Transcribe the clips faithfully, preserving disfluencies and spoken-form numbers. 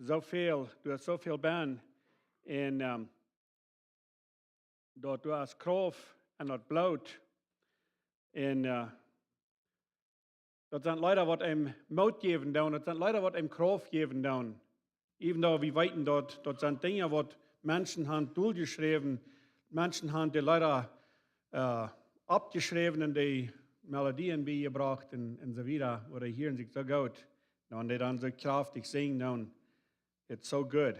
Soo väl, doa es soo väl benn. Un, ehm, daut doa es Krauft enn daut Bloot. Un, eh, daut sent Leeda waut eenem Moot jäwen doonen, daut sent Leeda waut eenem Krauft jäwen doonen. Even though wie weeten daut, daut sent Dinja waut Menschen han doljeschräwen, Menschen han dee Leeda, eh, oppjeschräwen un dee Melodien biejebrocht un, un soo wieda, wua dee hieren sikj soo goot. Un dee dan soo kjraftich sinjen doonen, it's so good.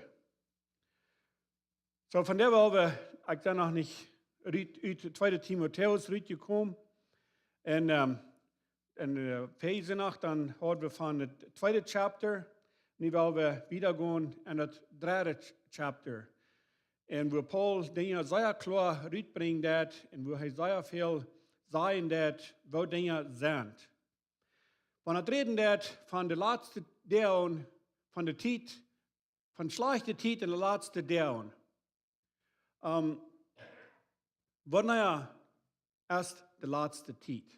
Soo, vondoag well wie, ekj sie noch nich ut, ut tweede Timotäus rutjekomen. Un, ehm, en, eh, Efeesa noch, dan hauden wie von daut tweede Chapter. Nu well wie wieda gonen en daut dredde Ch-, Chapter. Un wua Paulus Dinja sea kloa rutbrinjen deed un wua hee sea väl sajen deed, woo Dinja sent. Wan et räden deed von de latste Doag, von de Tiet, von schlajchte Tiet en de latste Doag. Ehm, wanea es de latste Tiet?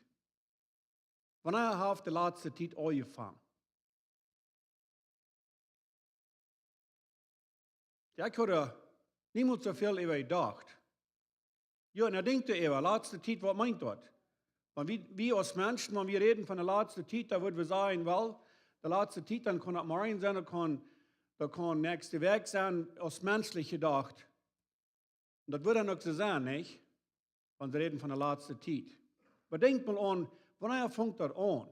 Wanea haft de latste Tiet aunjefongen? Jo, ekj haud doa niemols soo väl äwa jedocht. Jo, un ekj denkj doa äwa, latste Tiet, waut meent daut? Wan wie, wie aus Menschen, wan wie räden von de latste Tiet, dan wudden wie sajen, well, de latste Tiet, dan kaun daut morjen sennen, daut kaun, daut kaun näakjste Wäakj sennen, aus menschlich jedocht. Un daut woat dan uk soo sennen, nich? Wan wie räden von de latste Tiet. Oba denkj mol aun, wanea funk daut aun?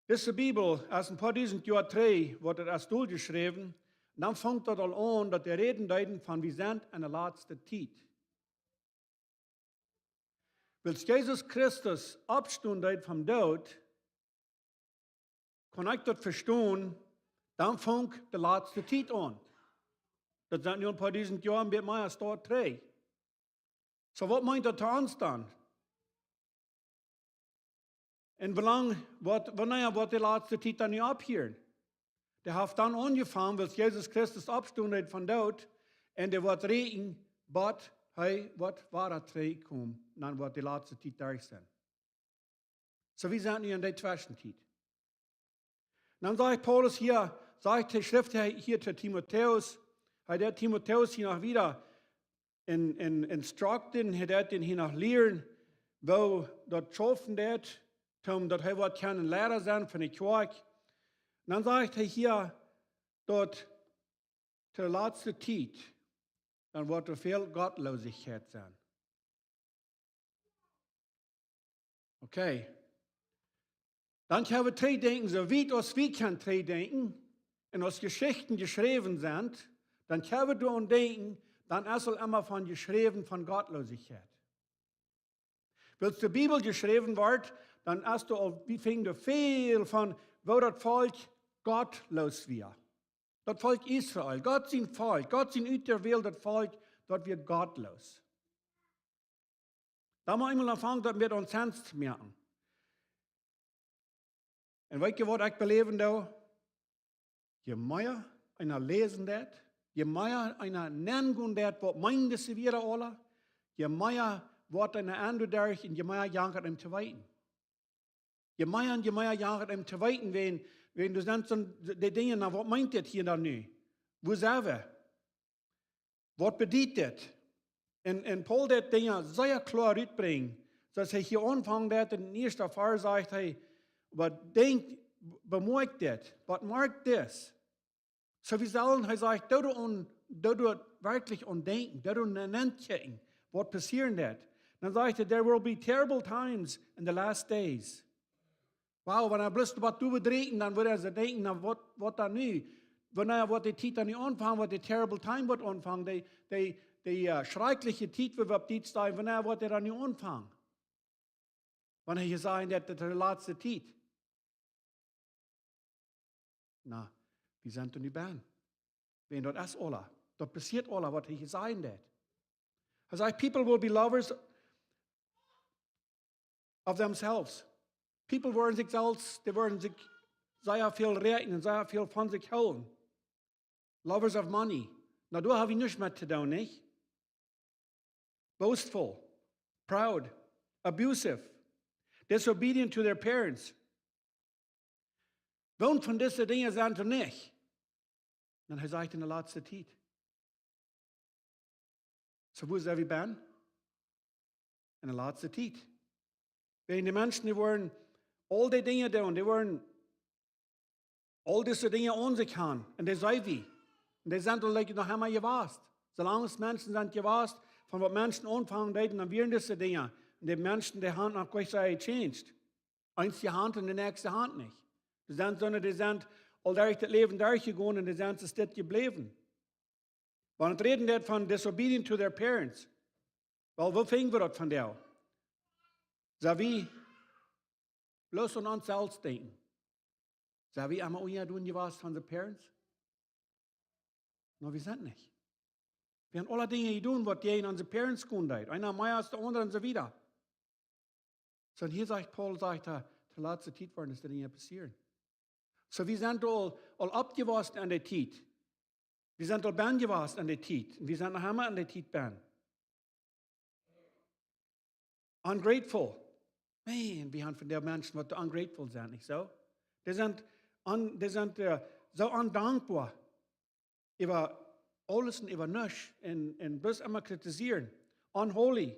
Dise Bibel es een poa dusent Joa trigj, woat et es doljeschräwen, un dan funk daut aul aun, daut dee räden deeden von, wie sent en de latste Tiet. Wiels Jesus Christus oppstonen deed vom Doot, kaun ekj daut vestonen, dan funk de latste Tiet aun. Daut sent nu een poa dusent Joa, een bät mea aus daut trigj. Soo, waut meent daut to ons dan? Un woo lang woat, wanea woat de latste Tiet dan nu opphieren? Dee haft dan aunjefongen, wiels Jesus Christus oppstonen deed vom Doot, un dee woat rieekjen, bat hee woat wada trigjkomen, dan woat de latste Tiet derch sennen. Soo, wie sent nu en de Tweschentiet. Dan sajcht Paulus hia, sajcht hee, schrift hee hia to Timotäus, hee deed Timotäus hia noch wieda en, en, instructen, hee deed dän hia noch lieren, woo daut schaufen deed, toom daut hee waut kaun een Liera sennen fa de Kjoakj. Un dan sajcht hee hia, daut to de latste Tiet, dan woat doa väl Gottlosigkeit sennen. Okay. Dan kjenn wie trigjdenkjen, soo wiet aus wie kjennen trigjdenkjen, un aus Jeschichten jeschräwen sent, dan kjenn wie doaraun denkjen, dan es aul emma von jeschräwen von Gottlosigkeit. Wiels de Bibel jeschräwen wort, dan es doa aul, wie finjen doa väl von, woo daut Volkj gottloos wia. Daut Volkj Israel, Gott sien Volkj, Gott sien uterwähltet Volkj, daut wia gottloos. Dan mott eemol aunfangen, daut met ons Sens to moaken. Un weet jie waut ekj beläwen doo? Je mea eena läsen deit, je mea eena nengonen deit, waut meenen dise Wieed aula, je mea woat eena aunjedocht un je mea jankat eenem to weeten. Je mea un je mea jankat eenem to weeten, wan, wan doa sent soone, dee Dinja, na, waut meent dit hia dan nu? Woo sent wie? Waut bediet dit? Un, un Paulus deed Dinja sea kloa rutbrinjen. Soo aus hee hia aunfangen deed, en dän ieeschten Varsch sajcht hee, oba denkjt, bemoakjt dit, but mark this. Soo wie sellen, hee sajcht, doo doa aun, doo doa werkjlich aun denkjen, doo doa aun denkjen, waut passieren deed. Dan sajcht hee, there will be terrible times in the last days. Wow, wan hee bloos waut doa bedreien, dan woat hee sikj denkjen, na, waut, waut dan nu? Wanea woat dee Tiet dan nu aunfangen, woat dee terrible time woat aunfangen, dee, dee, dee, eh, schrakjliche Tiet, wua wie opp dit stonen, wanea woat dee dan nu aunfangen? Wan hee jesajcht haft, daut es de latste Tiet. Na, wie sent doa nu bie? Wan daut es aula, daut passieet aula, waut hee jesajcht haft. Hee sajcht, people will be lovers of themselves. People woaren sikj selfst, dee woaren sikj sea väl räakjnen, sea väl von sikj hoolen. Lovers of money. Na, doa hab wie nuscht met to doonen, nich? Boastful, proud, abusive, disobedient to their parents. Woont von dise Dinja sent wie nich? Dan hee sajcht: en de latste Tiet. Soo, wua sent wie dan? En de latste Tiet. Wäajen de Menschen, dee woaren aul dee Dinja doonen, dee woaren aul dise Dinja aun sikj han. Un dee sent wie. Un dee sent aul, like, noch emma jewast. Soo lang aus Menschen sent jewast, von waut Menschen aunfangen deeden, dan wieren dise Dinja. Un de Menschen, dee han noch nich sea gechanged. Eent de Haunt un de näakjste Haunt nich. Dee sent soone, dee sent aul derch daut Läwen derchjegonen un dee sent soo stell jebläwen. Wan et räden deit von disobedient to their parents, well, woo finjen wie daut von doa? Sent wie bloos aun ons selfst denkjen? Sent wie emma unjadon jewast von de parents? No, wie sent nich. Wie han aule Dinja jedonen, waut jäajen onse parents gonen deed. Eena mea aus de aundre un soo wieda. Soo, un hia sajcht Paulus, sajcht hee, de latste Tiet woaren dise Dinja passieren. Soo, wie sent aul, aul oppjewossen aun de Tiet. Wie sent aul benn jewossen aun de Tiet. Un wie sent noch emma aun de Tiet benn. Ungrateful. Man, wie han von dee Menschen, waut ungrateful sent, nich soo? Dee sent, un-, dee sent, äh, soo ondankboa äwa aules un äwa nuscht un, un bloos emma kritisieren. Unholy.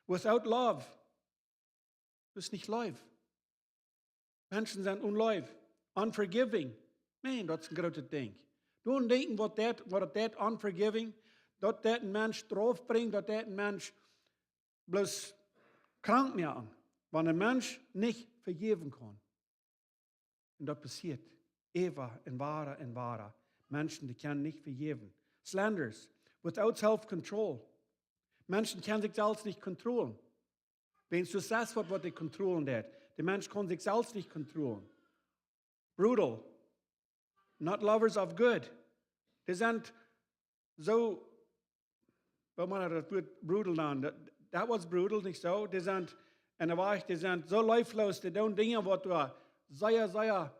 Without love. Daut es nich Leew. Menschen sent onleew. Unforgiving. Man, daut es een grootet Dinkj. Doaraun denkjen, waut daut, waut daut deit, unforgiving. Daut deit een Mensch drauf brinjen, daut deit een Mensch bloos krank moaken, wan een Mensch nich vejäwen kaun. Un daut passieet äwa un wada un wada. Menschen, dee kjennen nich vejäwen. Slanders, without self-control. Menschen kjennen sikj selfst nich kontrollen. Wäajen Succes woat, woat dee kontrollen deit. De Mensch kaun sikj selfst nich kontrollen. Brutal. Not lovers of good. Dee sent soo, waut maun daut Wuat brutal dan? Daut, daut wia brutal, nich soo? Dee sent, enne Wajch, dee sent soo leewloos, dee doonen Dinja, waut doa sea, sea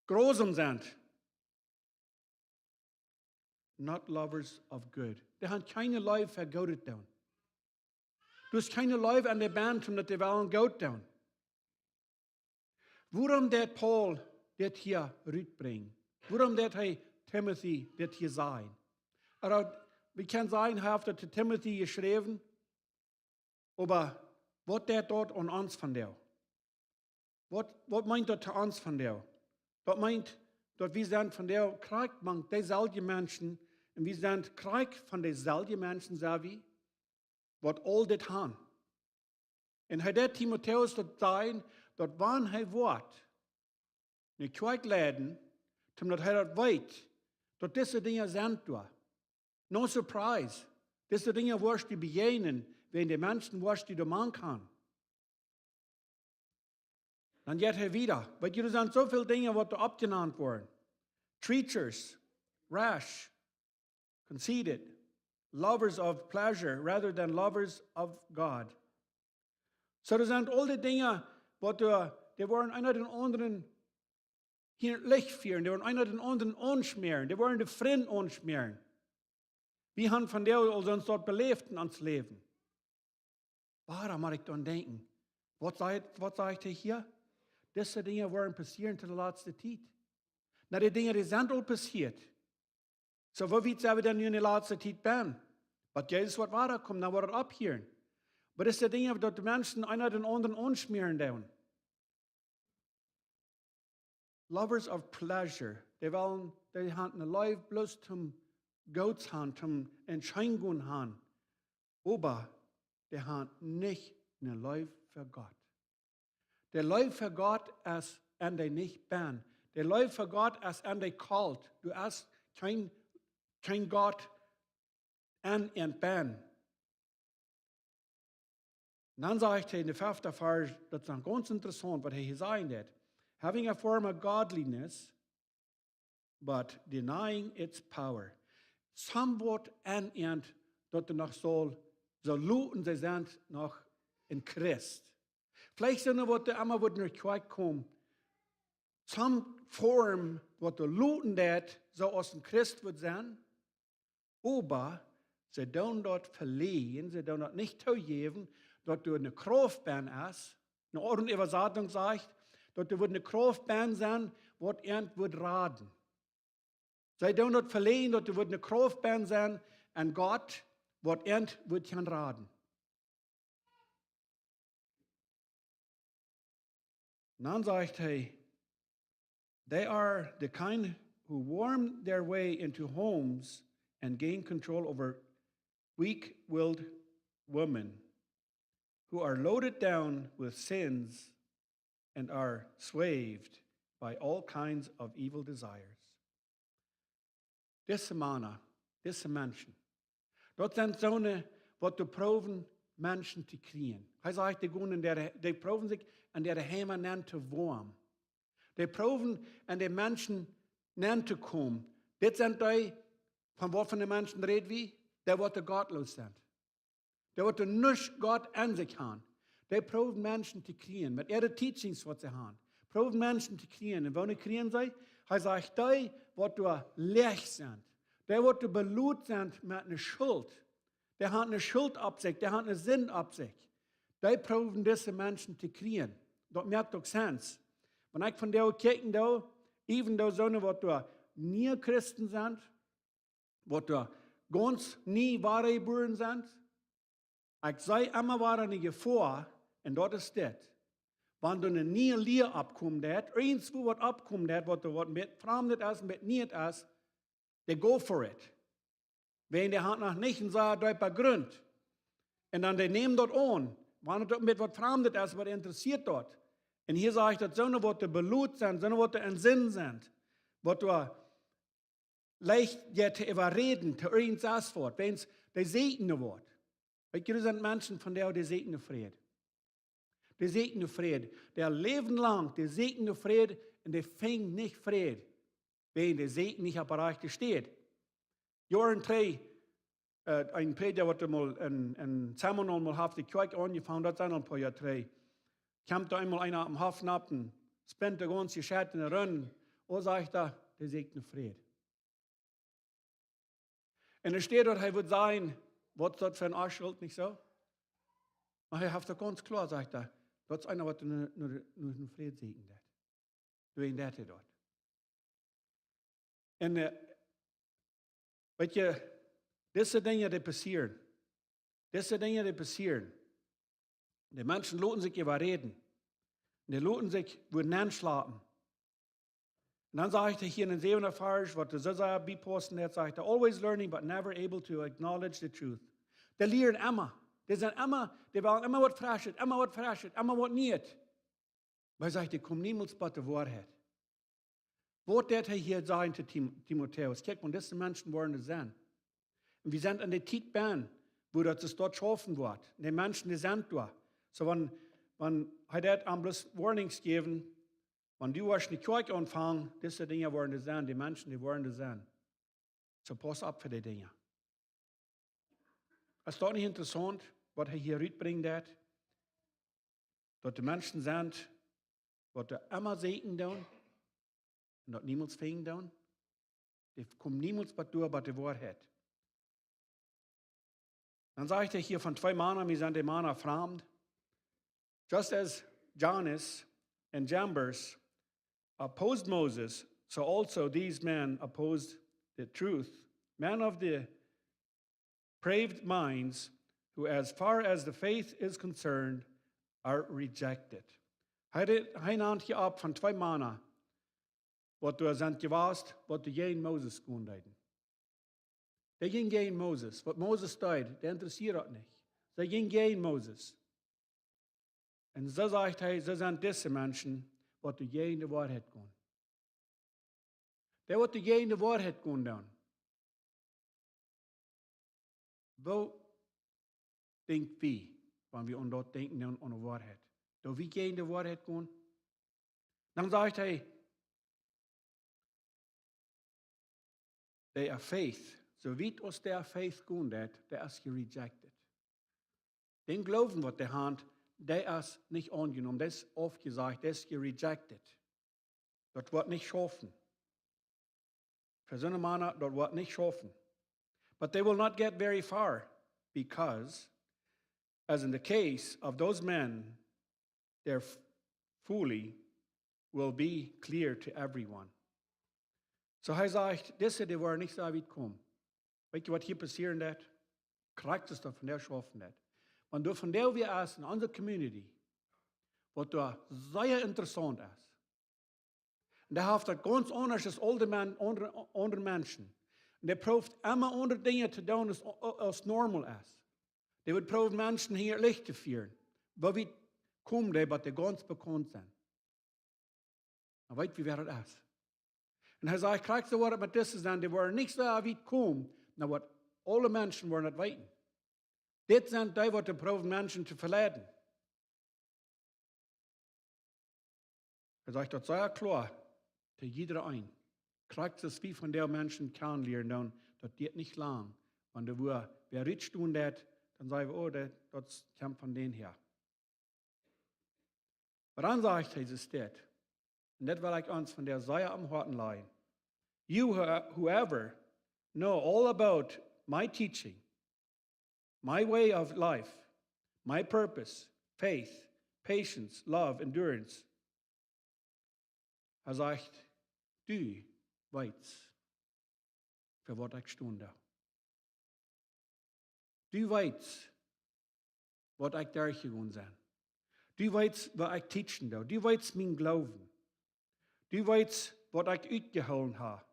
gruwsam sent. Not lovers of good. Dee han kjeene Leew fa Goodet doonen. Doa es kjeene Leew aun de Band, om daut dee wellen Goodet doonen. Wuarom deit Paul dit hia rutbrinjen? Wuarom deit hee Timothy dit hia sajen? Ooda, wie kjennen sajen, hee haft daut to Timothy jeschräwen, oba waut deit daut aun ons vondoag? Waut, waut meent daut to ons vondoag? Daut meent, daut wie sent vondoag krakjt mank deeselwje Menschen, un wie sent krakjt von deeselwje Menschen, sent wie, waut aul dit han. Un hee deit Timotäus daut sajen, daut wan hee woat ne Kjoakj leiden, toom daut hee daut weet, daut dise Dinja sent doa. No surprise. Dise Dinja woascht du bejäajnen, wäajen de Menschen woascht du doa mank han. Dan jeit hee wieda. Weet jie, doa sent soo väl Dinja, waut doa oppjenant woaren. Treachers, rash, conceited, lovers of pleasure rather than lovers of God. Soo, doa sent aul dee Dinja, waut doa, dee woaren eena dän aundren hia Licht fieren, dee woaren eena dän aundren aunschmäaren, dee woaren de Frind aunschmäaren. Wie han vondoag aul soont daut beläft en ons Läwen. Wuarom mott ekj dan denkjen? Waut sajcht, waut sajcht hee hia? Dise Dinja woaren passieren to de latste Tiet. Na, dee Dinja, dee sent aul passieet. Soo, woo wiet sent wie dan nu en de latste Tiet benn? Waut Jesus woat wada komen, dan woat et opphieren. Oba dise Dinja, daut de Menschen eena dän aundren aunschmäaren doonen. Lovers of pleasure. Dee wellen, dee han ne Leew bloos toom Goots han, toom en Scheengonen han. Oba dee han nich ne Leew fa Gott. De Leew fa Gott es en dee nich benn. De Leew fa Gott es en dee kolt. Doa es kjeen, kjeen Gott en, en benn. Dan sajcht hee en de fefte Varsch, daut es dan gaunz interessaunt, waut hee hia sajen deit. Having a form of godliness, but denying its power. Somewhat en an, daut dee noch saul, saul loten, see sent noch een Christ. Veleicht sent see, waut dee emma wudden no Kjoakj komen. Some form, waut dee loten deit, soo aus een Christ wudd sennen. Oba see doonen daut veleajen, see doonen daut nich toojäwen, daut doa ne Krauft benn es. Ne aundre Äwasatunk sajcht, daut doa wudd ne Krauft benn sennen, waut an wudd raden. See doonen daut veleicht, daut doa wudd eene Krauft bie sennen un Gott, waut an wudd kjennen raden. Un dan sajcht hee, they are the kind who worm their way into homes and gain control over weak-willed women who are loaded down with sins and are swayed by all kinds of evil desires. Dise Mana, dise Menschen, daut sent soone, waut doa proowen Menschen to kjrieen. Hee sajcht, dee gonen en dee, dee proowen sikj en dee Heime nenn to woamen. Dee proowen en dee Menschen nenn to komen. Dit sent dee, von waut fa Menschen räd wie? Dee waut doa gottloos sent. Dee waut doa nuscht Gott en sikj haben. Dee proowen Menschen to kjrieen, met äare Teachings waut see haben. Proowen Menschen to kjrieen. Un woone kjrieen see? Hee sajcht, dee waut doa leech sent. Dee waut doa belodt sent met eene Schult. Dee haben eene Schult opp sikj, dee haben eene Sind opp sikj. Dee proowen dise Menschen to kjrieen. Daut moakt uk sense. Wan ekj von dee kjikjen doo, even doo soone waut doa niee Christen sent, waut doa gaunz nie wadajebuaren sent, ekj see emma wada eene Jefoa, un daut es dit. Wan doa eene niee Lia oppkomen deit, irjentwua waut oppkomen deit, waut doa waut met Framdet es, met Nieet es, they go for it. Wäajen dee haben noch nich een sea deepa Grunt. Un dan dee nämen daut aun, wan et uk met waut Framdet es, waut interessieet daut. Un hia sajcht daut, soone waut doa belodt sent, soone waut doa en Sind sent, waut doa leicht jeit to äwaräden, to irjent sest waut, wäajen dee sieekjen no waut. Weetst, doa sent Menschen vondoag, dee sieekjen no Fräd. Dee sieekjen no Fräd. Dee läwen lang, dee sieekjen no Fräd un dee finjen nich Fräd. Wäajen dee sieekjen nich opp de rajchte Städ. Joaren trigj, äh, een Prädja, waut emol een, een Seminar mol haft, de Kjoakj aunjefongen, daut sent aul een poa Joa trigj. Kjemt doa eemol eena opp dän Hoff nopp un spint de gaunze Jeschicht en de Runden. Un sajcht hee, dee sieekjt no Fräd. Un doa steit daut hee wudd sajen, waut es daut fa eene Onschult, nich soo? Oba hee haft daut gaunz kloa, sajcht hee, daut es eena waut no, no, no, no Fräd sieekjen deit. Doawäajen deit hee daut. Un, äh, weetst, dise Dinja, dee passieren. Dise Dinja, dee passieren. De Menschen loten sikj äwaräden. Dee loten sikj wudden aunschlapen. Un dan sajcht hee hia en dän säwenden Varsch, waut de Sasa bie Posten haft, sajcht hee, always learning but never able to acknowledge the truth. Dee lieren emma. Dee sent emma, dee wellen emma waut Freschet, emma waut Freschet, emma waut Nieet. Oba hee sajcht, dee komen niemols bie de Woarheit. Waut deit hee hia sajen to Tim-, Timotäus? Kjikj, wan dise Menschen woaren doa sennen. Un wie sent aun de Tiet bennen, wua daut sikj doa schaufen woat. De Menschen, dee sent doa. Soo, wan, wan hee daut aun bloos Warnings jäwen, wan du woascht ne Kjoakj aunfangen, dise Dinja woaren doa sennen, de Menschen, dee woaren doa sennen. Soo, pauss opp fa dee Dinja. Es daut nich interessaunt, waut hee hia rutbrinjen deit? Daut doa Menschen sent, waut doa emma sieekjen doonen, un daut niemols finjen doonen. Dee komen niemols bie doa bie de Woarheit. Dan sajcht hee hia von twee Mana, wie sent de Mana framd. Just as Jannes and Jambres opposed Moses, so also these men opposed the truth. Men of the depraved minds, who, as far as the faith is concerned, are rejected. Hee, hee nant hia opp von twee Mana, waut doa sent jewast, waut doa jäajen Moses gonen deeden. Dee jinjen jäajen Moses. Waut Moses deed, dee interessieed daut nich. See jinjen jäajen Moses. Un soo sajcht hee, soo sent dise Menschen, waut doa jäajen de Woarheit gonen. Dee waut doa jäajen de Woarheit gonen doonen. Woo denkj wie, wan wie aun daut denkjen doonen, aun de Woarheit? Doo wie jäajen de Woarheit gonen? Dan sajcht hee, they are faith. Soo wiet aus they are faith gonen deit, dee es jerejected. Dän Gloowen, waut dee haben, dee es nich aunjenomen, dee es aufjesajcht, dee es jerejected. Daut woat nich schaufen. Fa soone Mana, daut woat nich schaufen. But they will not get very far, because, as in the case of those men, their f-, folly will be clear to everyone. So hee sajcht, dise, dee woaren nich soo wiet komen. Weetst du, waut hia passieren woat? Krakjt daut von dee schaufen woat. Wan doa vondoag wäa es en onse community, waut doa sea interessaunt es. Un dee haft daut gaunz aundasch aus aul de Men-, aundre, aundre Menschen. Un dee prooft emma aundre Dinja to doonen aus, aus normal es. Dee woat proowen Menschen hinja daut Licht to fieren. Woo wiet komen dee, waut dee gaunz bekaunt sent? Dan weet wie, wäa daut es. Un hee sajcht, krakjt soo woat daut met dise sennen, dee woaren nich soo wiet komen, dan woat aule Menschen woaren daut weeten. Dit sent dee, waut dee proowen Menschen to veleiden. Hee sajcht daut sea kloa to jieda een. Krakjt soo aus wie vondoag Menschen kjanen lieren, dan daut diet nich lang. Wan doa wua wäa rutstonen deit, dan saj wie, oh, daut, daut kjemt von dän häa. Oba dan sajcht hee dit, un daut well ekj ons vondoag sea aum Hoaten lajen. You, who-, whoever, know all about my teaching, my way of life, my purpose, faith, patience, love, endurance. Hee sajcht, du weetst, fa waut ekj stonen doo. Du weetst, waut ekj derchjegonen sie. Du weetst, waut ekj teachen doo. Du weetst mienen Gloowen. Du weetst, waut ekj utjehoolen hab.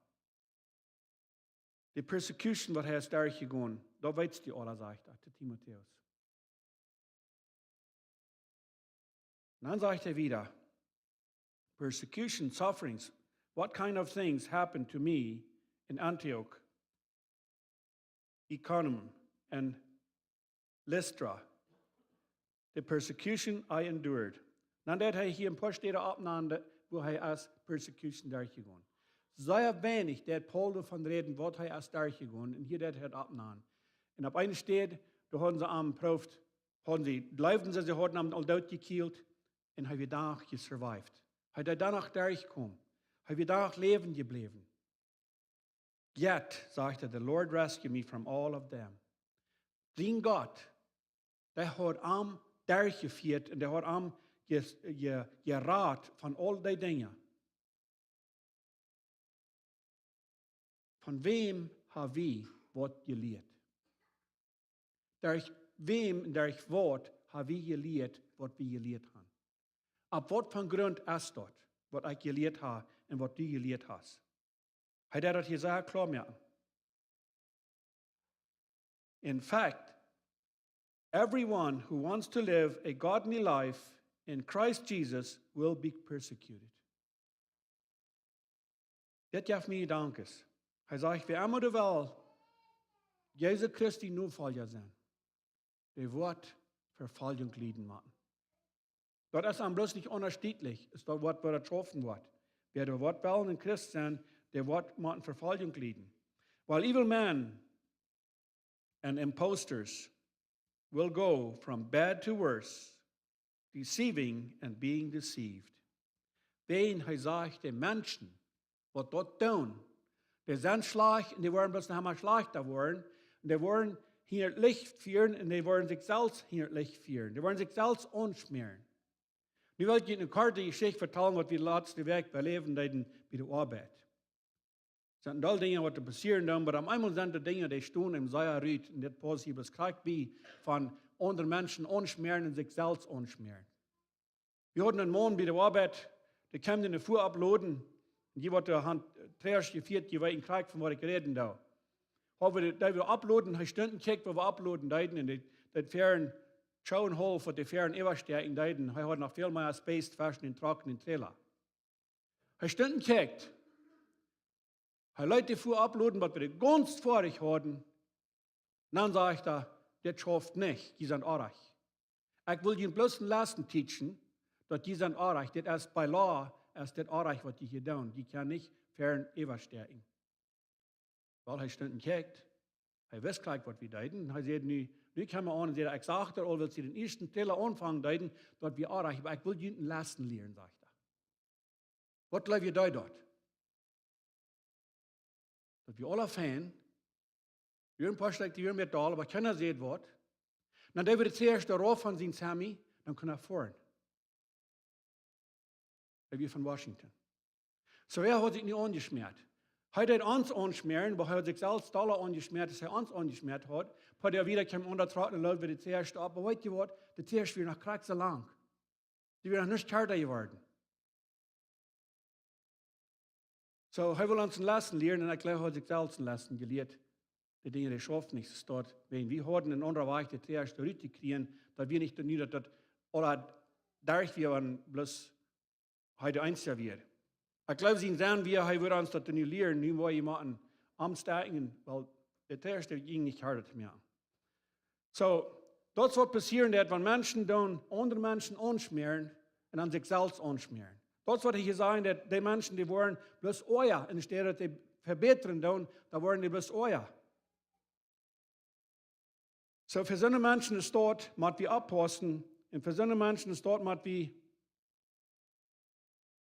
De persecution, waut hee es derchjegonen, daut weetst du aula, sajcht hee to Timotäus. Un dan sajcht hee wieda, persecution, sufferings, what kind of things happened to me in Antioch, Iconium, and Lystra, the persecution I endured. Dan deit hee hia een poa Städen oppnämen, wua hee es persecution derchjegonen. Sea weinich deit Paulus doavon räden, waut hee es derchjegonen, un hia deit hee daut oppnämen. Un opp eene Städ, doa hauden see am prooft, hauden see, jleewden see, see hauden am aul dootjekjielt, un hee wia doano jesurvived. Hee deed doano derchkomen. Hee wia doano läwen jebläwen. Yet, sajcht hee, the Lord rescued me from all of them. Sien Gott, dee haud am derchjefieet un dee haud am je-, je-, jerat von aul dee Dinja. Von wäm hab wie waut jelieet? Derch wäm un derch waut hab wie jelieet, waut wie jelieet haben? Opp waut fa Grunt es daut, waut ekj jelieet hab un waut du jelieet hast? Hee deit daut hia sea kloa moaken. In fact, everyone who wants to live a godly life in Christ Jesus will be persecuted. Dit jeft mie Jedanken. Hee sajcht, wäa emma doa well Jesus Christi Nofolja sennen, dee woat Vefoljunk lieden motten. Daut es dan bloos nich unjascheedlich, es daut, waut, waut daut schaufen woat. Wäa doa woat wellen een Christ sennen, dee woat motten Vefoljunk lieden. While evil men and impostors will go from bad to worse, deceiving and being deceived. Wäajen hee sajcht, de Menschen, waut daut doonen, dee sent schlajcht un dee woaren bloos noch emma schlajchta woaren. Un dee woaren hinja daut Licht fieren un dee woaren sikj selfst hinja daut Licht fieren. Dee woaren sikj selfst aunschmäaren. Nu well ekj junt eene korte Jeschicht vetalen, waut wie de latste Wäakj beläwen deeden bie de Oabeit. Daut sent aul Dinja, waut doa passieren doonen, oba opp eemol sent doa Dinja, dee stonen em sea rut. Un dit pausst hia bloos krakjt bie von aundre Menschen aunschmäaren un sikj selfst aunschmäaren. Wie hauden een Maun bie de Oabeit, dee kjeem de Fua opploden. Un dee waut doa han Trakjta jefieet, dee weeten krakjt von waut ekj räden doo. Woo wie dee, dee wia opploden, hee stunt un kjikjt, woo wie opploden deeden. Un dee, dee fäaren Schoen haulf, waut dee fäaren äwastäakjen deeden. Hee haud noch väl mea Space tweschen dän Truck un dän Trailer. Hee stunt un kjikjt. Hee leet de Fua opploden, waut wie dee gaunz foadich hauden. Dan sajcht hee: "Dit schauft nich, jie sent oajch. Ekj well junt bloos eene Leson teachen, daut jie sent oajch. Dit es by law, es dit oajch, waut jie hia doonen. Jie kjennen nich fäaren äwastäakjen." Well, hee stunt un kjikjt. Hee wist jlikj, waut wie deeden. Hee säd: "Nu, nu kjemt hee aun un sajcht: 'Ekj sach daut aul, wiels jie dän ieeschten Trailer aunfangen deeden, daut wia oajch, oba ekj well junt eene Leson lieren', sajcht hee." Waut jleew jie, deed daut? Daut wia aula fein. Wia een poa Stekj, dee wieren mea doll, oba kjeena säd waut. Dan deed hee daut ieeschte rauf von sien Semi, dan kunn hee foaren. Hee wia von Washington. Soo, wäa haud sikj nu aunjeschmäat? Hee deed ons aunschmäaren, oba hee haud sikj selfst dolla aunjeschmäat, aus hee ons aunjeschmäat haud. Bie dee wada kjeem aundatrocken un leet wada de Tisch opp. Oba weet jie waut? De Tisch wia noch krakjt soo lang. Dee wia noch nich kjarta jeworden. Soo, hee wull ons ne Lessen lieren un ekj jleew, hee haud sikj selfst ne Lessen jelieet. De Dinja, dee schauft nich, soo daut, wan wie hauden een aundren Wajch, de Tisch rut to kjrieen, daut wia nich daut nu, daut daut aula derch wia, wan bloos hee de eensja wia. Ekj jleew, sien Senn wia, hee wudd ons daut nu lieren, nu woa wie mau aunstieekjen, wiels de Tisch, dee jinkj nich kjarta to moaken. Soo, daut es waut passieren deit, wan Menschen dan aundre Menschen aunschmäaren un dan sikj selfst aunschmäaren. Daut es waut hee hia sajcht, daut dee Menschen, dee woaren bloos oaja, enne Städ daut dee vebätren dan, dan woaren dee bloos oaja. Soo, fa soone Menschen es daut, mott wie oppaussen, un fa soone Menschen es daut, mott wie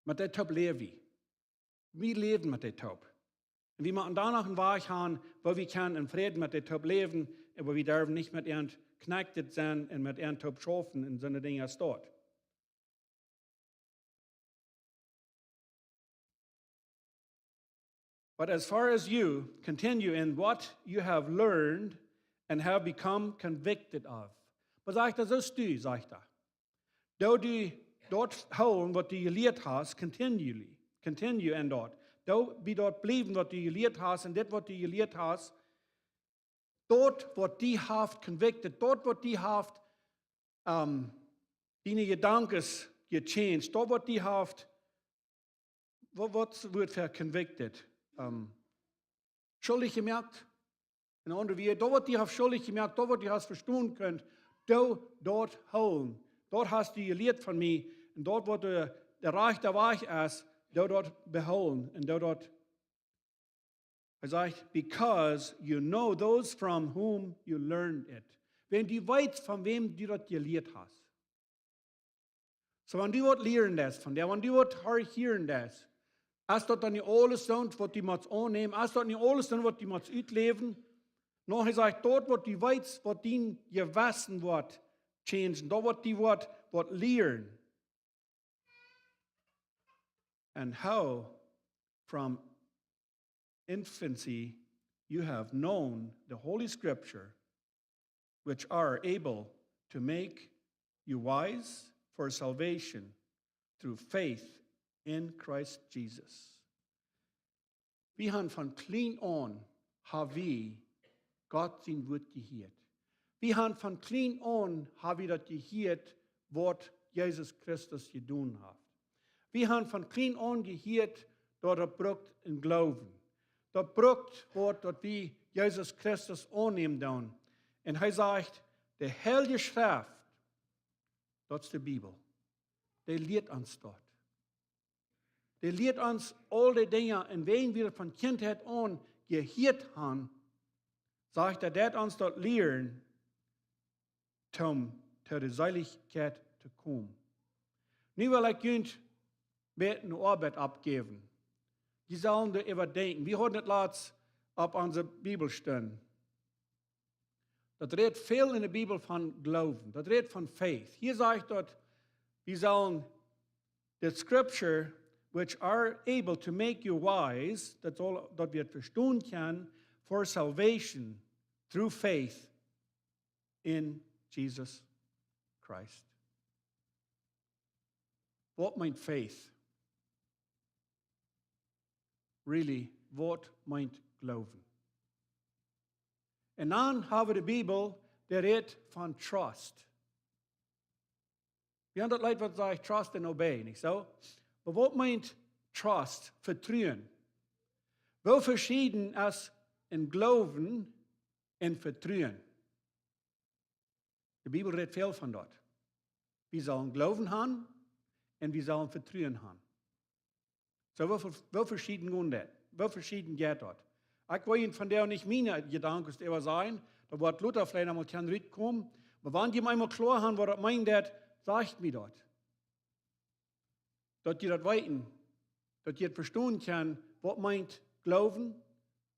met dee toop läwen. Wie läwen met dee toop. Un wie motten doa noch een Wajch haben, woo wie kjennen en Fräd met dee toop läwen, un woo wie derwen nich met an connected sennen un met an toop schaufen un soone Dinja aus daut. But as far as you, continue in what you have learned and have become convicted of. Oba sajcht hee, soo aus du, sajcht hee. Doo du daut hoolen, waut du jelieet hast, continually. Continue in daut. Doo bie daut bliewen, waut du jelieet hast, un dit, waut du jelieet hast, daut, waut die haft convicted, daut, waut die haft, ähm, diene Jedanken gechanged, daut, waut die haft, waut, waut woat fa convicted? Ähm, schuldich jemoakt? En aundre Wieed, daut, waut die haft schuldich jemoakt, daut, waut du hast vestonen kunt, doo daut hoolen. Daut hast du jelieet von mie. Un daut, waut de, de rajchte Wajch es, doo daut behoolen. Un doo daut, hee sajcht, because you know those from whom you learned it. Wan du weetst, von wäm du daut jelieet hast. Soo, wan du waut lieren deist von dee, wan du waut horchen deist, es daut dan nich aules soont, waut du motst aunnämen? Es daut nich aules soont, waut du motst utläwen? Nä, hee sajcht, daut, waut du weetst, waut dien Jewessen woat changen, daut, waut du woascht, woascht lieren. And how from infancy you have known the Holy Scripture, which are able to make you wise for salvation through faith in Christ Jesus. Wie haben von kjlien aun, hab wie Gott sien Wuat jehieet. Wie haben von kjlien aun, hab wie daut jehieet, waut Jesus Christus jedonen haft. Wie haben von kjlien aun jehieet, daut daut brukt een Gloowen. Daut brukt waut, daut wie Jesus Christus aunnämen doonen. Un hee sajcht, de Heilje Schreft, daut es de Bibel. Dee lieet ons daut. Dee lieet ons aul dee Dinja, un wan wie daut von Kjintheit aun jehieet haben, sajcht hee, daut ons daut lieren, toom to de Seelichkjeit to komen. Nu well ekj junt met eene Oabeit oppjäwen. Jie sellen doaräwa denkjen. Wie hauden daut latst opp onse Bibelstund. Daut rät väl enne Bibel von Gloowen. Daut rät von faith. Hia sajcht daut, wie sellen the scripture which are able to make you wise, daut saul, daut wie vestonen kjennen, for salvation through faith in Jesus Christ. Waut meent faith? Really, waut meent Gloowen? Un dan haben wie de Bibel, dee rät von trust. Wie haben daut Leet, waut sajcht trust and obey, nich soo? Oba waut meent trust, Vetruen? Woo veschieden es een Gloowen un Vetruen? De Bibel rät väl von daut. Wie sellen Gloowen haben un wie sellen Vetruen haben. Soo, woo, woo veschieden jeit daut? Woo veschieden jeit daut? Ekj well junt vondoag nich miene Jedanken äwa sajen, daut woat lota veleicht emol kjennen rutkomen, oba wan jie emol kloa haben, waut daut meent, daut sajcht mie daut. Daut jie daut weeten, daut jie daut vestonen kjennen, waut meent Gloowen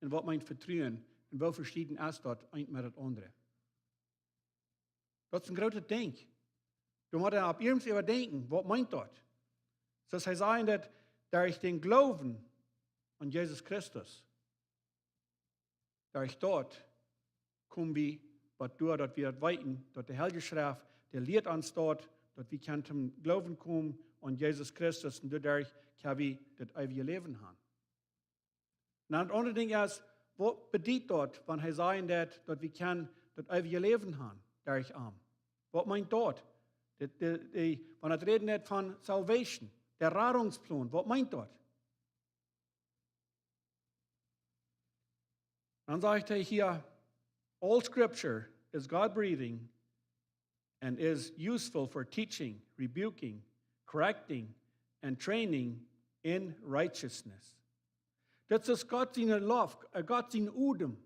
un waut meent Vetruen un woo veschieden es daut eent met daut aundre. Daut es een grootet Dinkj. Du motst doa opp irjent waut äwa denkjen, waut meent daut? Soo aus hee säd, daut derch dän Gloowen aun Jesus Christus, derch daut komen wie waut doa, daut wie daut weeten, daut de Heilje Schreft, dee lieet ons daut, daut wie kjennen toom Gloowen komen aun Jesus Christus un doaderch kjenn wie daut eewje Läwen haben. Un daut aundre Dinkj es, waut bediet daut, wan hee säd daut, daut wie kjennen daut eewje Läwen haben derch am? Waut meent daut? De, de, de, wan et räden deit von salvation, de Radungsplan, waut meent daut? Dan sajcht hee hia: All scripture is God breathing and is useful for teaching, rebuking, correcting, and training in righteousness. Daut es Gott siene Loft, äh, Gott sien Odem,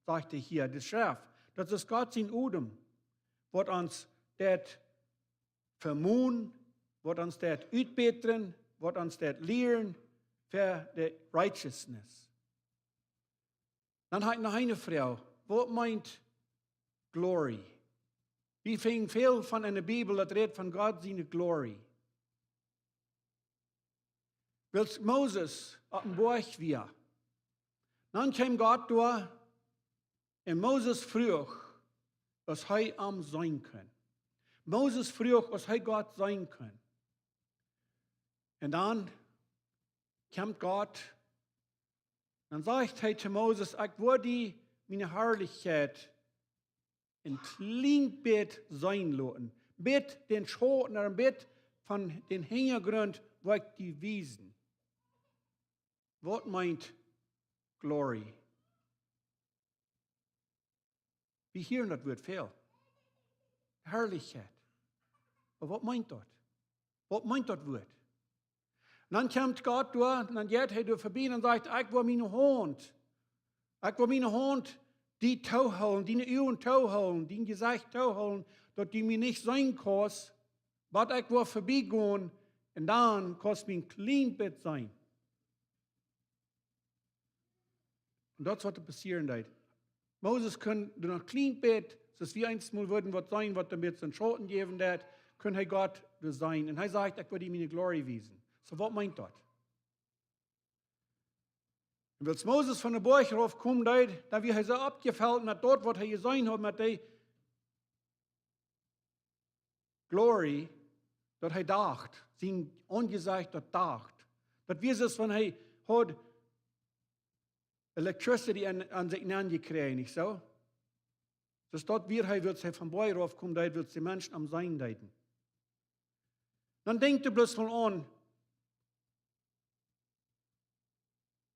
sajcht hee hia, de Schreft. Daut es Gott sien Odem, waut ons deit vemonen, waut ons deit utbätren, waut ons deit lieren fa de righteousness. Dan hab ekj noch eene Froag. Waut meent glory? Wie finjen väl von enne Bibel, daut rät von Gott siene glory. Wiels Moses oppem Boajch wia, dan kjeem Gott doa un Moses fruach, aus hee am seenen kunn. Moses fruach, aus hee Gott seenen kunn. Un dan kjemt Gott, dan sajcht hee to Moses: Ekj woa die miene Harlichkjeit een kjlien bät seenen loten. Bät dän Schauten, een bät von dän Hinjagrunt woa ekj die wiesen. Waut meent glory? Wie hieren daut Wuat väl. Harlichkjeit. Oba waut meent daut? Waut meent daut Wuat? Un dan kjemt Gott doa, un dan jeit hee doa verbie un dan sajcht: Ekj woa miene Haunt, ekj woa miene Haunt die toohoolen, diene Uagen toohoolen, dien Jesecht toohoolen, daut du mie nich seenen kaust, bat ekj woa verbie gonen, un dan kaust mie een kjlien bät seenen. Un daut es waut doa passieren deed. Moses kunn doa noch een kjlien bät, soo aus wie eensmol wudden waut seenen, waut een bät een Schauten jäwen deed, kunn hee Gott doa seenen. Un hee sajcht: Ekj woa die miene glory wiesen. Soo, waut meent daut? Un wiels Moses von dän Boajch rauf kjeem, dan, dan wia hee soo oppjefelt met daut, waut hee jeseenen haud, met dee glory, daut hee docht, sien Aunjesecht daut docht. Daut wia soo aus wan hee haud electricity aun, aun sikj nenjekjräajen, nich soo? Soo daut wia hee, wiels hee vom Boajch rauf kjeem, daut wia, wiels de Menschen am seenen deeden. Dan denkjt hee bloos mol aun,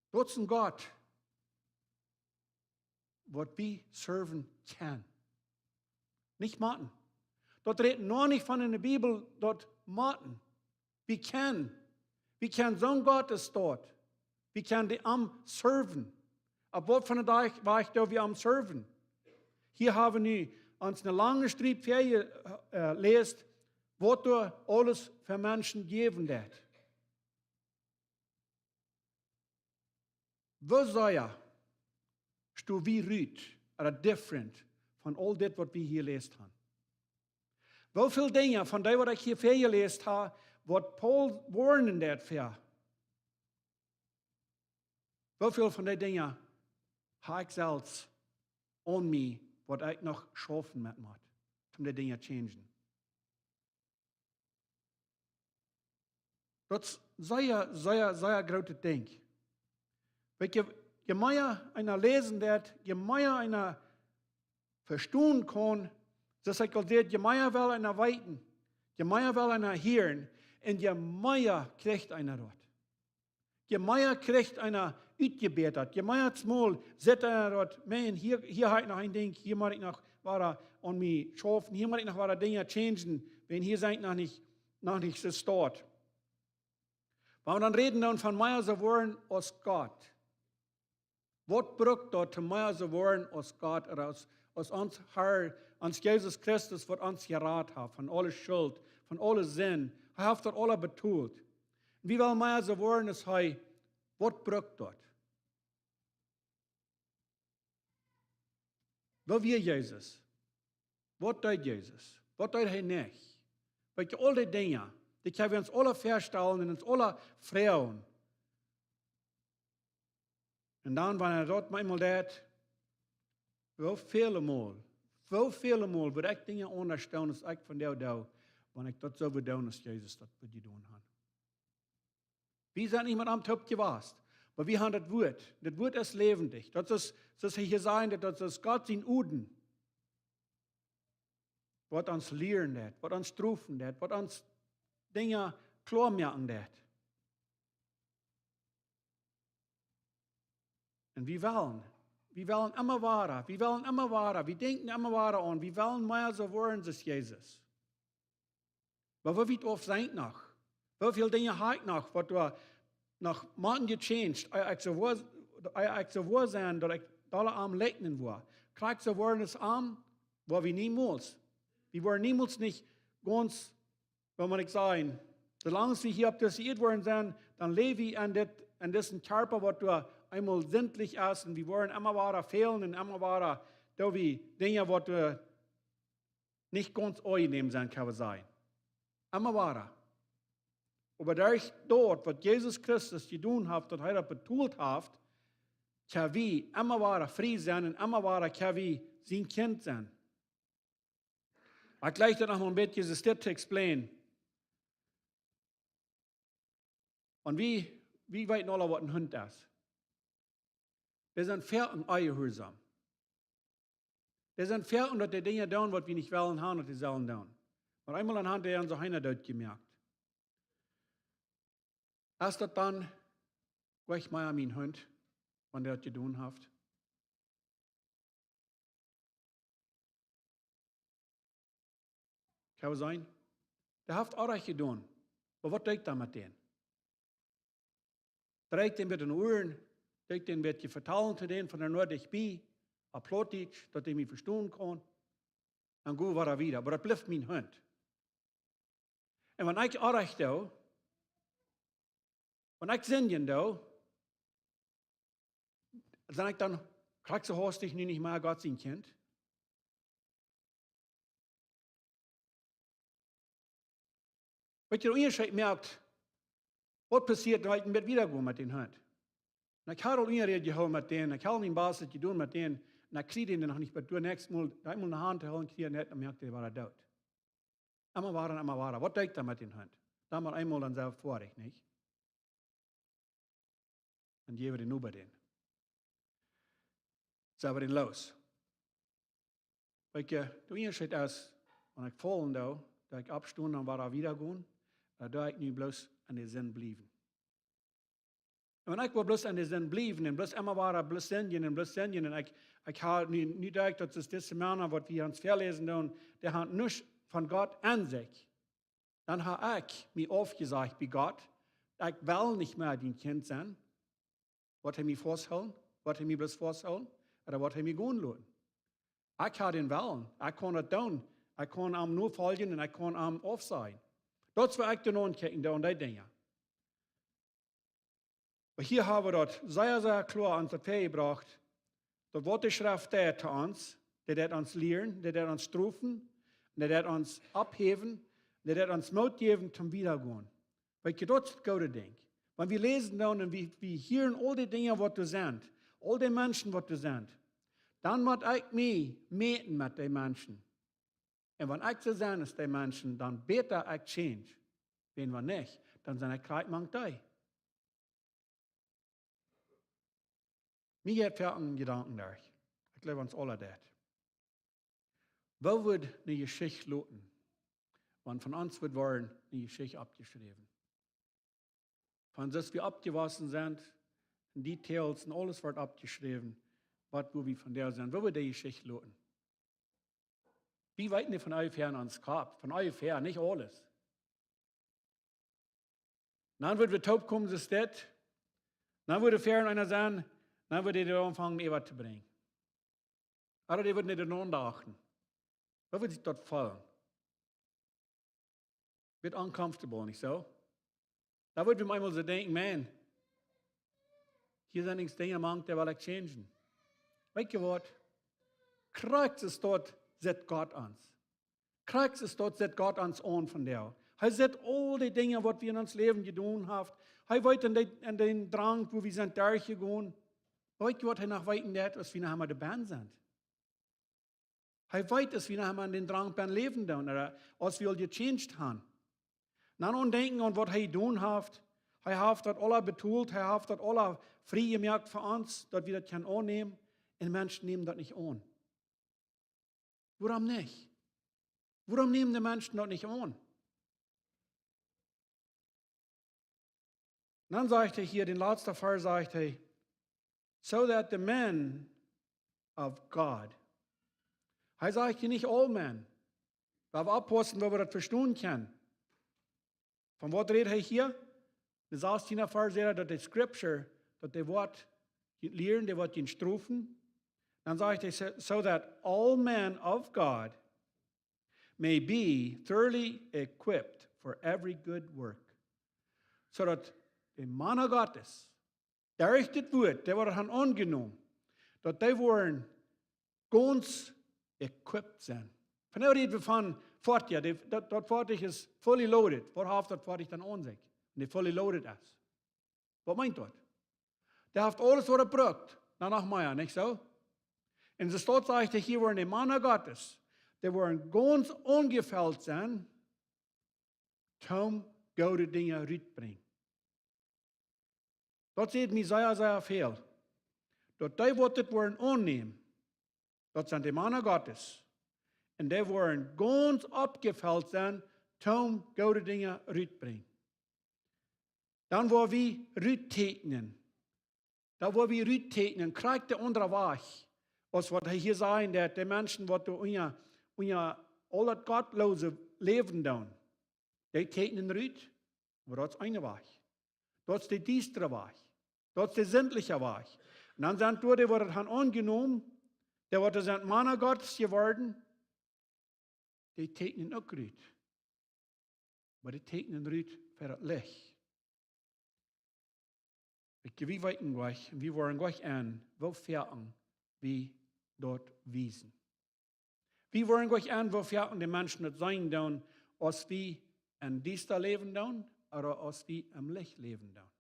daut es een Gott, waut wie serven kjennen. Nich motten. Daut rät noch nich von enne Bibel, daut motten. Wie kjennen. Wie kjennen soon Gott aus daut. Wie kjennen dee am serven. Opp waut von de Dach, Wajch doo wie am serven? Hia hab wie nu ons eene lange Striep väaje-, äh, läst, waut doa aules fa Menschen jäwen deed. Woo sea sto wie rut, ooda different, von aul dit, waut wie hia jeläst haben? Woo väl Dinja von dee, waut ekj hia väajeläst hab, waut Paulus woarnen deed fa? Woo väl von dee Dinja hab ekj selfst aun mie, waut ekj noch schaufen met mott, om dee Dinja changen? Daut es sea, sea, sea grootet Dinkj. Weet jie, je mea eena läsen deed, je mea eena vestonen kaun, soo aus ekj aul säd, je mea well eena weeten, je mea well eena hieren, un je mea kjricht eena daut. Je mea kjricht eena utjebätat, je mea mol sitt eena daut: Maun, hia, hia hab ekj noch een Dinkj, hia mott ekj noch wada aun mie schaufen, hia mott ekj noch wada Dinja changen, wan hia sie ekj noch nich, noch nich soo staut. Wan wie dan räden dan von mea soo woaren aus Gott. Waut brukt daut, om mea soo woaren aus Gott, ooda aus, aus ons Herr, ons Jesus Christus, waut ons jerat haft von aule Schult, von aule Sind? Hee haft daut aula betolt. Un wie wellen mea soo woaren aus hee. Waut brukt daut? Woo wia Jesus? Waut deed Jesus? Waut deed hee nich? Weet jie, aul dee Dinja, Ekj hab ons aule Vestalen un ons aule Froagen. Un dan, wan hee daut mol deed, woo väle Mol, woo väle Mol wudd ekj Dinja aundasch doonen aus ekj vondoag doo, wan ekj daut soo wudd doonen aus Jesus daut wudd jedonen haben. Wie sent nich met am toop jewast, oba wie haben daut Wuat. Daut Wuat es läwendich. Daut es, soo aus hee hia säd, daut, daut es Gott sien Odem, waut ons lieren deed, waut ons strofen deed, waut ons Dinja kloa moaken deed. Un wie wellen, wie wellen emma wada, wie wellen emma wada, wie denkjen emma wada aun, wie wellen mea soo woaren aus Jesus. Oba woo wiet auf sie ekj noch? Woo väl Dinja hab ekj noch, waut doa noch motten gechanged, ea ekj soo woa, ea ekj soo woa sie, daut ekj dolla aun am likjnen woa? Krakjt soo woaren aus am, woa wie niemols. Wie woaren niemols nich gaunz, woo mott ekj sajen, soo lang aus wie hia opp dise Ieed woaren sennen, dan läw wie en dit, en disen Kjarpa, waut doa eemol sindlich es, un wie woaren emma wada fälen un emma wada doo wie Dinja, waut doa nich gaunz aunjenäm sent, kjenn wie sajen. Emma wada. Oba derch daut, waut Jesus Christus jedonen haft, daut hee daut betolt haft, kjenn wie emma wada frie sennen un emma wada kjenn wie sien Kjint sennen. Ekj jleich daut noch mol een bät, soo dit to explainen. Un wie, wie weeten aule, waut een Hunt es. Dee sent foaken onjehuarsom. Dee sent foaken, daut dee Dinja doonen, waut wie nich wellen haben, daut dee sellen doonen. Oba eemol dan haben dee onse Hinja doot jemoakt. Es daut dan, saj ekj mol, mien Hunt, wan dee daut jedonen haft? Kjenn wie sajen, dee haft Onrajcht jedonen. Oba waut doo ekj dan met dän? Drei ekj dän bät enne Uaren, doo ekj dän bät vetalen to dän von doa nich bie, opp Plautdietsch, daut dee mie vestonen kaun, un go wada wieda. Oba daut blift mien Hunt. Un wan ekj Onrajcht doo, wan ekj sindjen doo, sie ekj dan krakjt soo hastich nu nich mea Gott sien Kjint? Weetst, de Unjascheet moakt, waut passieet, wan ekj een bät wieda go met dän Hunt. Un ekj hab aul Unjascheet jehoolen met dän, ekj hab mien Best jedonen met dän, un ekj kjrie dän noch nich, oba doa näakjstet Mol, eemol ne Haunt to hoolen, kjrie ekj nich, dan moakt dee wada doot. Emma wada, emma wada. Waut doo ekj dan met dän Hunt? Dan mol eemol, dan sent wie foadich, nich? Dan jäw wie dän äwa dän. Sent wie dän los. Weetst, de Unjascheet es, wan ekj faulen doo, daut ekj oppstonen un wada wieda gonen, ooda daut ekj nu bloos aun de Sind bliewen. Un wan ekj woa bloos aun de Sind bliewen un bloos emma wada bloos sindjen un bloos sindjen un ekj, ekj hab nu, nu denkj ekj, daut es dise Mana, waut wie ons väaläsen doonen, dee haben nuscht von Gott aun sikj. Dan hab ekj mie aufjesajcht bie Gott, ekj well nich mea dien Kjint sennen. Woat hee mie fausthoolen? Woat hee mie bloos fausthoolen? Ooda woat hee mie gonen loten? Ekj hab dän Wellen. Ekj kaun daut doonen. Ekj kaun am nofoljen un ekj kaun am aufsajen. Daut es, waut ekj doonen aun kjikjen, dee, aun dee Dinja. Oba hia hab wie daut sea, sea kloa aun daut väajebrocht, daut waut de Schreft deit to ons, dee deit ons lieren, dee deit ons strofen, dee deit ons opphäwen, dee deit ons Moot jäwen toom wieda gonen. Weetst, daut es daut goode Dinkj. Wan wie läsen dan un wie, wie hieren aul dee Dinja, waut doa sent, aul dee Menschen, waut doa sent, dan mott ekj mie mäten met dee Menschen. Un wan ekj soo sie aus dee Menschen, dan bäta ekj change. Wan, wan nich, dan sie ekj krakjt mank dee. Mie jeit foaken een Jedanken derch. Ekj jleew, ons aula daut. Woo wudd ne Jeschicht loten, wan von ons wudd woaren ne Jeschicht oppjeschräwen? Von soo aus wie oppjewossen sent, en details un aules woat oppjeschräwen, waut, woo wie vondoag sent, woo wudd dee Jeschicht loten? Wie weeten nich von onjefäa en ons Kopp, von onjefäa, nich aules. Dan wudd wie toopkomen, soo aus dit. Dan wudd foaren eena sennen, dan wudd dee aunfangen, äwa to brinjen. Ooda dee wudd nich doaraun achten. Woo wudd sikj daut feelen? Wudd uncomfortable, nich soo? Dan wudd wie eemol soo denkjen, Maun, hia sent nich Dinja mank, dee well ekj changen. Weetst waut? Krakjt soo aus daut sitt Gott ons. Krakjt soo aus daut sitt Gott ons aun vondoag. Hee sitt aul dee Dinja, waut wie en ons Läwen jedonen haben. Hee weet en dee, en dän Drank, wua wie sent derchjegonen. Weet jie, waut hee noch weeten deit, aus wie noch emol doabie sent? Hee weet, aus wie noch emol en dän Drank bie läwen doonen, ooda aus wie aul jechanged haben. Dan aun denkjen aun, waut hee jedonen haft. Hee haft daut aula betolt, hee haft daut aula frie jemoakt fa ons, daut wie daut kjennen aunnämen. Un Menschen nämen daut nich aun. Wuarom nich? Wuarom nämen de Menschen daut nich aun? Dan sajcht hee hia, dän latsten Varsch sajcht hee, "So that the men of God." Hee sajcht hia nich "all men." Wie motten oppaussen, woo wie daut vestonen kjennen. Von waut rät hee hia? De sastienda Varsch sajcht, daut de Scripture, daut dee woat lieren, dee woat strofen. Dan sajcht hee, "So, so that all men of God may be thoroughly equipped for every good work." Soo daut de Mana Gottes, derch dit Wuat, dee woaren han aunjenomen, daut dee woaren gaunz equipped sennen. Vondoag räd wie von Foatieja, dee, daut, daut Foatich es fully loaded. Waut haft daut Foatich dan aun sikj, wan dee fully loaded es? Waut meent daut? Dee haft aules, waut et brukt. Na, noch mea, nich soo? Un soo steit hia, woaren de Mana Gottes, dee woaren gaunz aunjefelt sennen, toom goode Dinja rutbrinjen. Daut sajcht mie sea, sea väl. Daut dee, waut dit woaren aunnämen, daut sent de Mana Gottes. Un dee woaren gaunz aunjefelt sennen, toom goode Dinja rutbrinjen. Dan woa wie ruttieekjnen. Dan woa wie ruttieekjnen, krakjt de aundra Wajch. Aus waut hee hia sajcht, daut de Menschen, waut doa unja, unja aul daut gottloose Läwen doonen, dee tieekjnen rut, oba daut es een Wajch. Daut es de diestre Wajch. Daut es de sindlije Wajch. Un dan sent doa dee, waut daut han aunjenomen, dee, waut doa sent Mana Gottes jeworden, dee tieekjnen uk rut. Oba dee tieekjnen rut fa daut Licht. Ekj, wie weeten nich, wie woaren nich en, woo foaken wie daut wiesen. Wie woaren nich en, woo foaken de Menschen daut seenen doonen, aus wie em Diesta läwen doonen, ooda aus wie em Licht läwen doonen.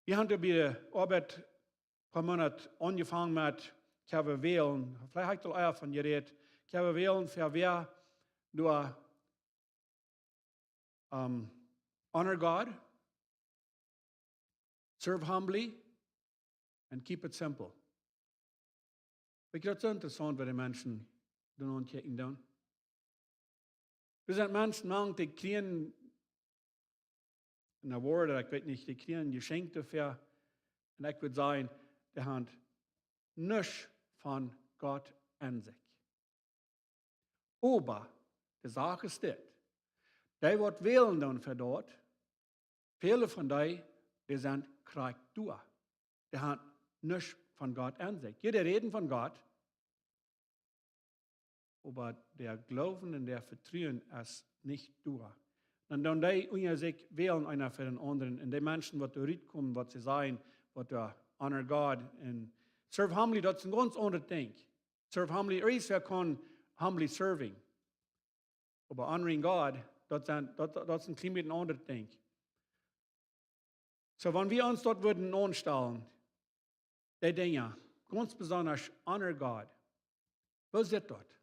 Wie haben bie de Oabeit poa Moonat aunjefongen met Kjäwe wälen. Veleicht hab ekj aul ea von jerät. Kjäwe wälen fa wäa doa, um, honor God, serve humbly, and keep it simple. Weet jie, daut es soo interessaunt, waut de Menschen dan aunkjikjen doonen. Doa sent Menschen mank, dee kjrieen een Award, ekj weet nich, dee kjrieen een Jeschenkj doafäa. Un ekj wudd sajen, dee haben nuscht von Gott en sikj. Oba de Sach es dit. Dee, waut wälen doonen fa daut, väle von dee, dee sent krakjt doa. Dee haben nuscht von Gott en sikj. Jo, dee räden von Gott, oba de Gloowen un de Vetruen es nich doa. Dan doonen dee unja sikj wälen eena fa dän aundren. Un de Menschen, waut doa rutkomen, waut see sajen, waut doa honor God un serve humbly, daut es een gaunz aundret Dinkj. Serve humbly, irjentwäa kaun humbly serving. Oba honoring God, daut sent, daut, daut es een kjlien bät een aundret Dinkj. Soo, wan wie ons daut wudden aunstalen, dee Dinja, gaunz besonda honor God, woo sitt daut?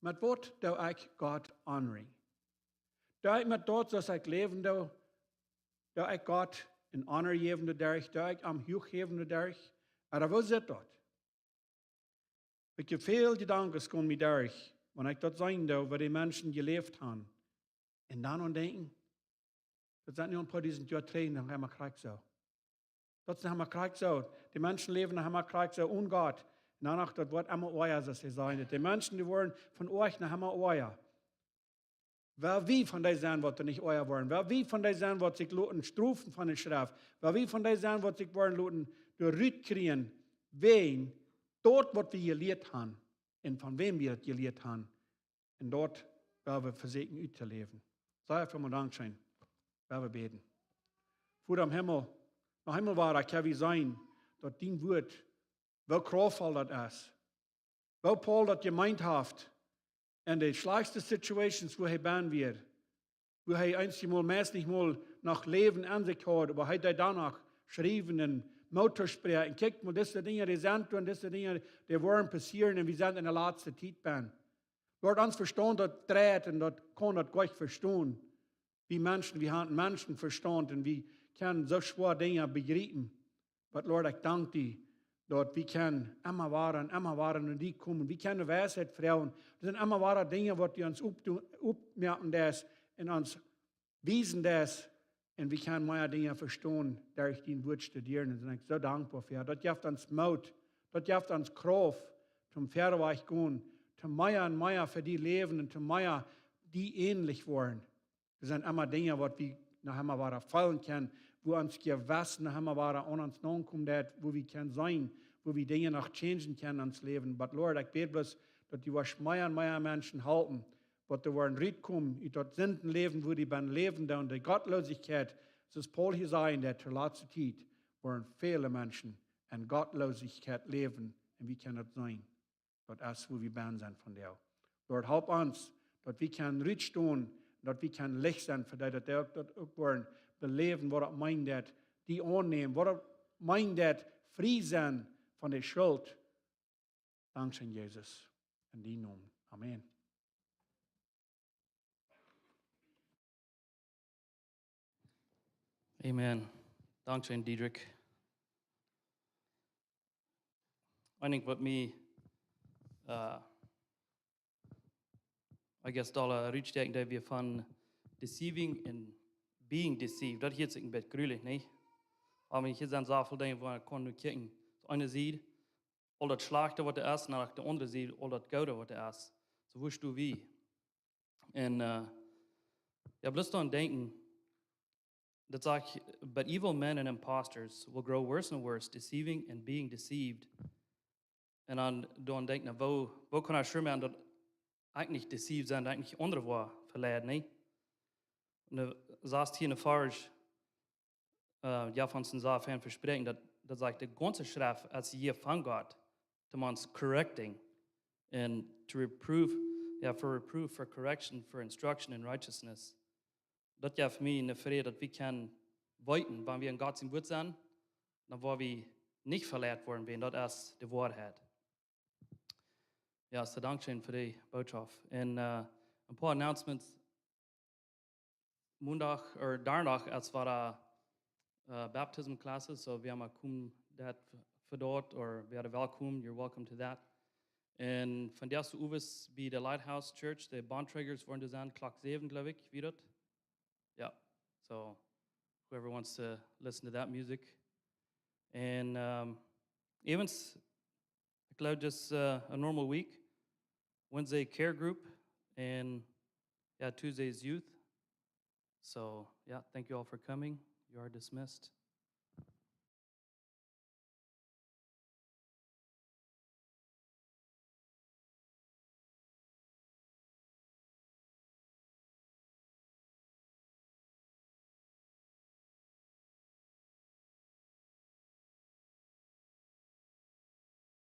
Met waut doo ekj Gott honoring? Doo ekj met daut, soo aus ekj läwen doo, doo ekj Gott een honor jäwen doaderch, doo ekj am huach jäwen doaderch? Ooda woo sitt daut? Ekj hab väl Jedanken komen mie derch, wan ekj daut seenen doo, woo de Menschen jeläft haben. Un dan aun denkjen, daut sent nu een poa dusent Joa trigj, dan emma krakjt soo. Daut es emma krakjt soo. De Menschen läwen emma krakjt soo onen Gott. Un dan noch, daut woat emma oaja, soo aus see sajen. De Menschen, dee woaren von oajch noch emma oaja. Well wie von dee sennen, waut doa nich oaja woaren? Well wie von dee sennen, waut sikj loten strofen von de Schreft? Well wie von dee sennen, waut sikj woaren loten doa rutkjrieen, wäajen daut, waut wie jelieet haben un von wäm wie daut jelieet haben? Un daut well wie vesieekjen uttoläwen. Saj ekj väl mol Dankscheen. Well wie bäden. Voda em Himmel, noch eemol woa ekj hia seenen, daut dien Wuat, woo kraftvoll daut es. Woo Paulus daut jemeent haft, En de schlajchtste situations, wua hee bennen wia, wua hee eenjemol meist nich mol noch Läwen aun sikj haud, oba hee deed dan noch schriewen un Moot toospräakjen: Kjikj mol, dise Dinja, dee sent doa, un dise Dinja, dee woaren passieren, un wie sent en de latste Tiet bennen. Lord, ons Vestaunt, daut dreit un daut kaun daut goanich vestonen. Wie Menschen, wie haben Menschenvestaunt un wie kjennen soo schwoa Dinja bejriepen. But Lord, ekj dank die, daut wie kjennen emma wada un emma wada no die komen. Wie kjennen Weisheit froagen. Doa sent emma wada Dinja, waut du ons oppdo-, oppmoaken deist un ons wiesen deist. Un wie kjennen mea Dinja vestonen derch dien Wuat studieren. Un doa sie ekj soo dankboa fa. Daut jeft ons Moot. Daut jeft ons Krauft, toom wieda wajch gonen, toom mea un mea fa die läwen un toom mea die änlich woaren. Doa sent emma Dinja, waut wie noch emma wada feelen kjennen, wua ons Jewessen noch emma wada aun ons nokomen deit, wua wie kjennen seenen, wua wie Dinja noch changen kjennen en ons Läwen. But Lord, ekj bäd bloos, daut du woascht mea un mea Menschen halpen, waut doa woaren rutkomen ut daut Sindenläwen, wua dee bennen läwen doonen, de Gottlosigkeit, soo aus Paul hia säd, en de latste Tiet woaren väle Menschen en Gottlosigkeit läwen, un wie kjennen daut seenen. Daut es, wua wie bennen sent vondoag. Lord, help ons, daut wie kjennen rutstonen, daut wie kjennen Licht sennen fa dee, daut dee uk daut uk woaren beläwen, waut daut meent, daut die aunnämen, waut daut meent, daut frie sennen von de Schult. Dankscheen, Jesus, en dienen Nomen. Amen. Amen. Dankscheen, Diedrich. Een Dinkj, waut mie, uh, I guess, doa rutsteakjen deed, wia von deceiving and being deceived. Daut hieet sikj een bät grulich, nä? Oba hia sent soo väl Dinja, wua wie kjennen nu kjikjen. Opp eene Sied, aul daut Schlajchte, waut doa es, un opp de aundre Sied, aul daut Goode, waut doa es. Soo, wua stonen wie? Un, uh, jo, bloos dan denkjen, daut sajcht: "But evil men and impostors will grow worse and worse, deceiving and being deceived." Un dan, dan denkj ekj, nu, woo, woo kaun ekj sure moaken, daut ekj nich deceived sie, daut ekj nich aundre woa veleiden, nä? Un dan sajcht hia en Varsch, uh, jo, von sien Sachen vespräakjen, daut, daut sajcht, de gaunze Schreft es hia von Gott, to ons correcting and to reprove, jo, for reproof, for correction, for instruction in righteousness. Daut jeft mie eene Fräd, daut wie kjennen weeten, wan wie en Gott sien Wuat sent, dan woa wie nich veleit woaren, wiels daut es de Woarheit. Jo, soo, dankscheen fa dee Botschaft. Un, uh, een poa announcements. Mondach, or Donnadach, es wada, uh, baptism classes, soo wäa mau komen deit fa daut, or wäa welkom, you're welcome to that. Un vondoag owes bie de Lighthouse Church, de Bontragers woaren doa sennen, Klock säwen, jleew ekj, wia daut? Jo, so whoever wants to listen to that music. And, um, events, ekj jleew, just, uh, a normal week. Wednesday, care group, and, yeah, Tuesday is youth. So, yeah, thank you all for coming. You are dismissed.